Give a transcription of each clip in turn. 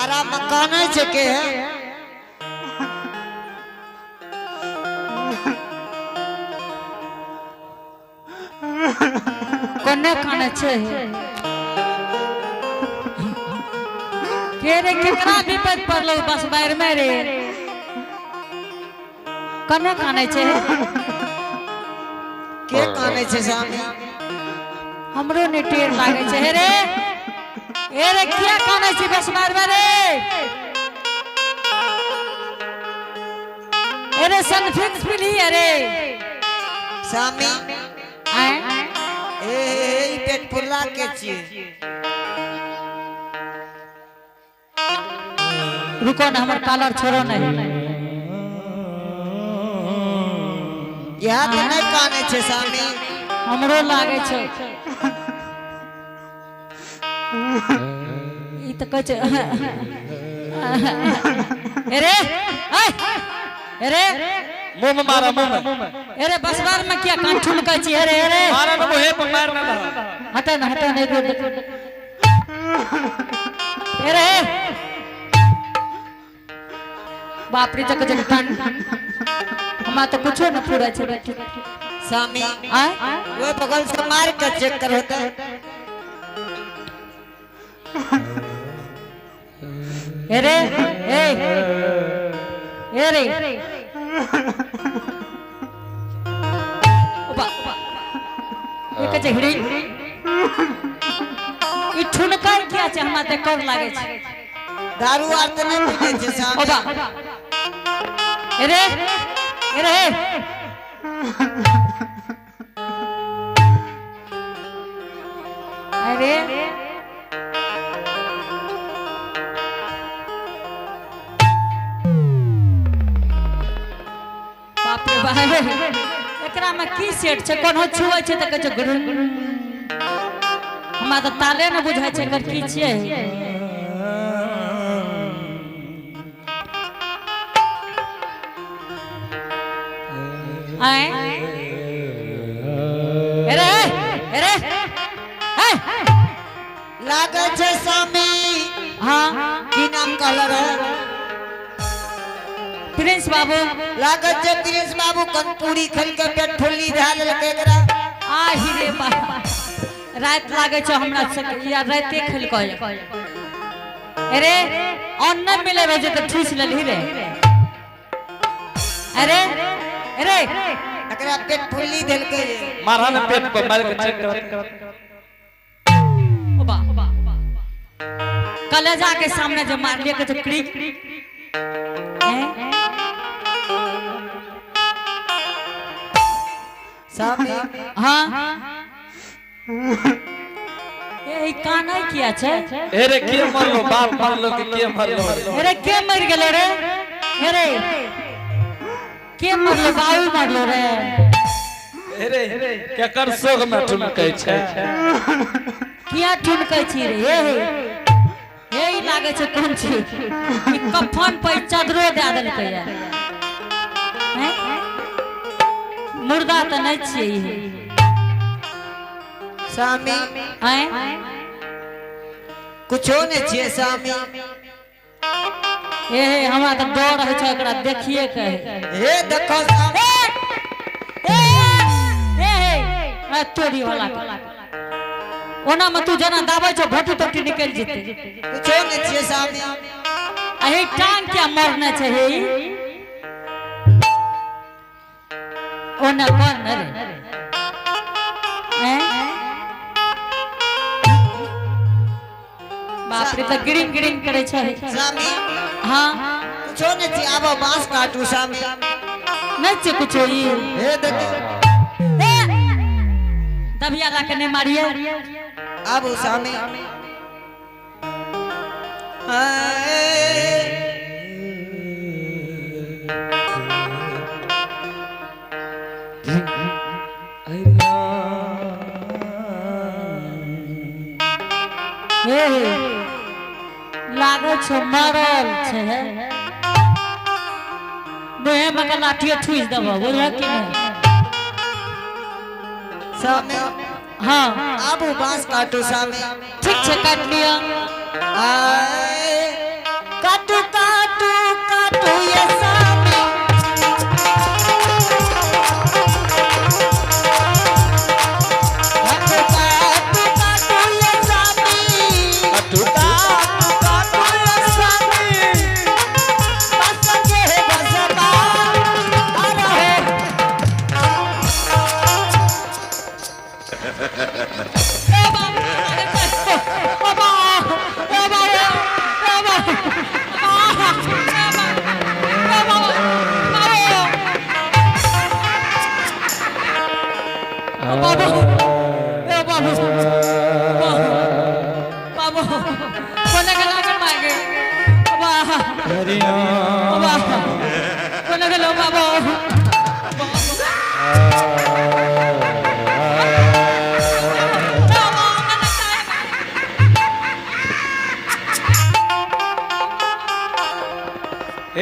आरा मकान छै के है। कोने काने छै के रे, केकरा विपद पड़लो बस बाहर में रे? कने काने छै? के काने छै स्वामी? हमरो ने टेर लागे छै। हे रे, हे रे, किया काने छै बस बाहर में रे? अरे सनफिक्स पीली। अरे स्वामी। आय? ए ए, ई पेट फुल्ला के छियै? रुको ना, हमर कॉलर छोड़ो नहीं। इएह तऽ नहि काने छै स्वामी। हमरो लागे छै, ई तऽ कहै छै। अरे ऐ, अरे। मुंह में मारा, मुंह में। अरे, बसबार में किया कान ठुनकै छी? अरे, अरे। मारा ना, मुंहे पर मार ना दहा। हटे ना, हटे ना, एगो देखो। अरे बाप रे, जक जक ठन, हमरा तऽ कुछो न पूरा छै बेटी। स्वामी। आय? ओहि बगल से मार के चेक करो तऽ। अरे ए, अरे उबा, एक जे हिड़ी ई ठुनकाइ किया छै? हमरा तऽ कर लागे छै। दारू आर तऽ नहि पीने छै स्वामी? ओबा, अरे, अरे, अरे। बाप रे बाप, एकरा में की सेट छै? कोनो छुए छै तऽ कहै छै गुरुन। हमरा तऽ ताले ने बुझाइ छै, एकर की छियै। आय, अरे, अरे, ए। लागै छै स्वामी। हाँ। की नाम कहल रहे? प्रिंस बाबू। लागै छै प्रिंस बाबू कनपूरी खेल के पेट फुल्ली धए लेलकै एकरा। आहि रे बाबा, राति लागै छै हमरा सबके या राते खेलकै। अरे, अन्न नहि मिले रहे तऽ ठूस लेलही रे। अरे, अरे। एकरा पेट फुल्ली देलकै। मारा ना पेट पर, मार के चेक कर। ओबा, कलेजा के सामने जे मारलिए के तो क्रिक हैं? स्वामी। हाँ, ए, ई कानै किया छै? अरे, के मरलो? बाप मरलो कि के मरलो? अरे, के मर गेलो रे? अरे, के मरलो? बाबू मरलो रे? अरे, केकर सोग में ठुनकै छै? किया ठुनकै छी रे? हे हे हे, ई लागै छै कोन छी ई? कफन पर चदरो दए देलकै हैं? मुर्दा तऽ नहि छियै ई। स्वामी। आँय? कुछो नहि छियै स्वामी। हे हे, हमरा तऽ डर होइ छै एकरा देखिए के। हे, देखो स्वामी। हे हे हे, तोरी वाला के। ओना में तू जेना दाबै छौ, भोटी तोटी निकलि जेतै। कुछो नहि छियै स्वामी। अही टांग क्या मरने छै? हे, ई ओने कर न रे। हैं? बाप रे, तऽ गिरिंग गिरिंग करे छै। स्वामी। हाँ। कुछो नहि छियै, आबो बांस काटू स्वामी। नहि छै कुछो ई। हे, देखो। ए, दबिया ला के नहि मारिए। आबू स्वामी। हाय। हे हे, लागै छै मरल छै। हे, मुँहे में के लाठियो ठुसि देबो, बुझलक कि नहि? स्वामी। हाँ। आबू बांस काटू स्वामी। ठीक छै, काटि लिअ। आय। काटू ये सामी। काटू काटू काटू ये सामी। काटू काटू काटू ये सामी। बस के बस बा अरे।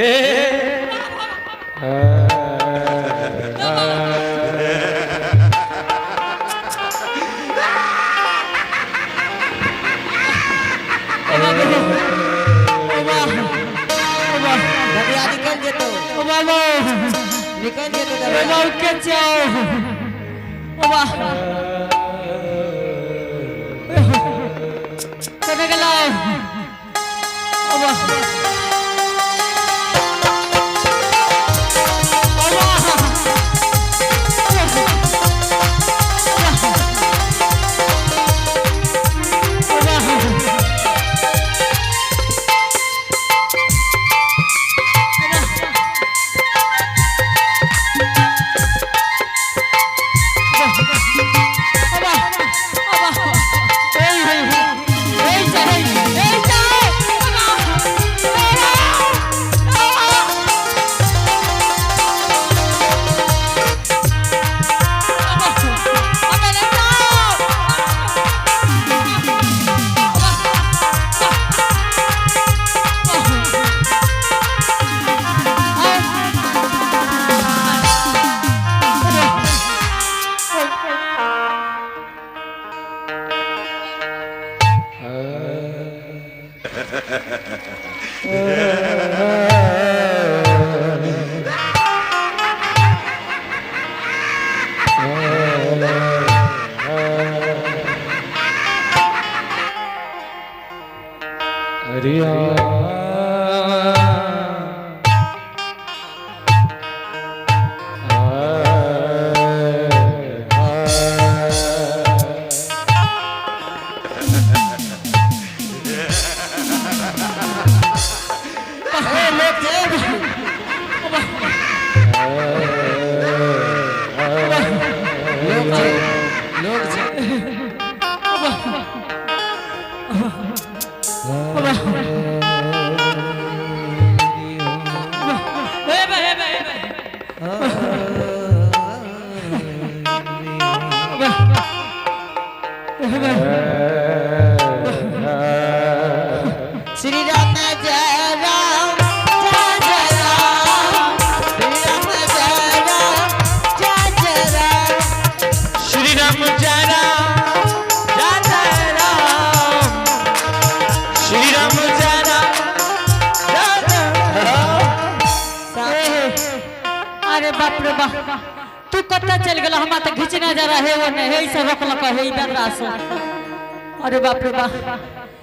ए दरिया निकल जेतो, निकल जेतो दरिया। अरे ए लोग थे। लोग थे, लोग थे। श्री राम जय राम जय जय राम। श्री राम जय राम जय जय राम। श्री राम जय राम जय जय राम। श्री राम जय राम जय जय राम। अरे बाप रे बाप, तू कत्ता चल गेल? हमरा तऽ घिचना जा रहा है, वो नहीं है, से रोकलक है इधर रास। अरे बाप रे बाप।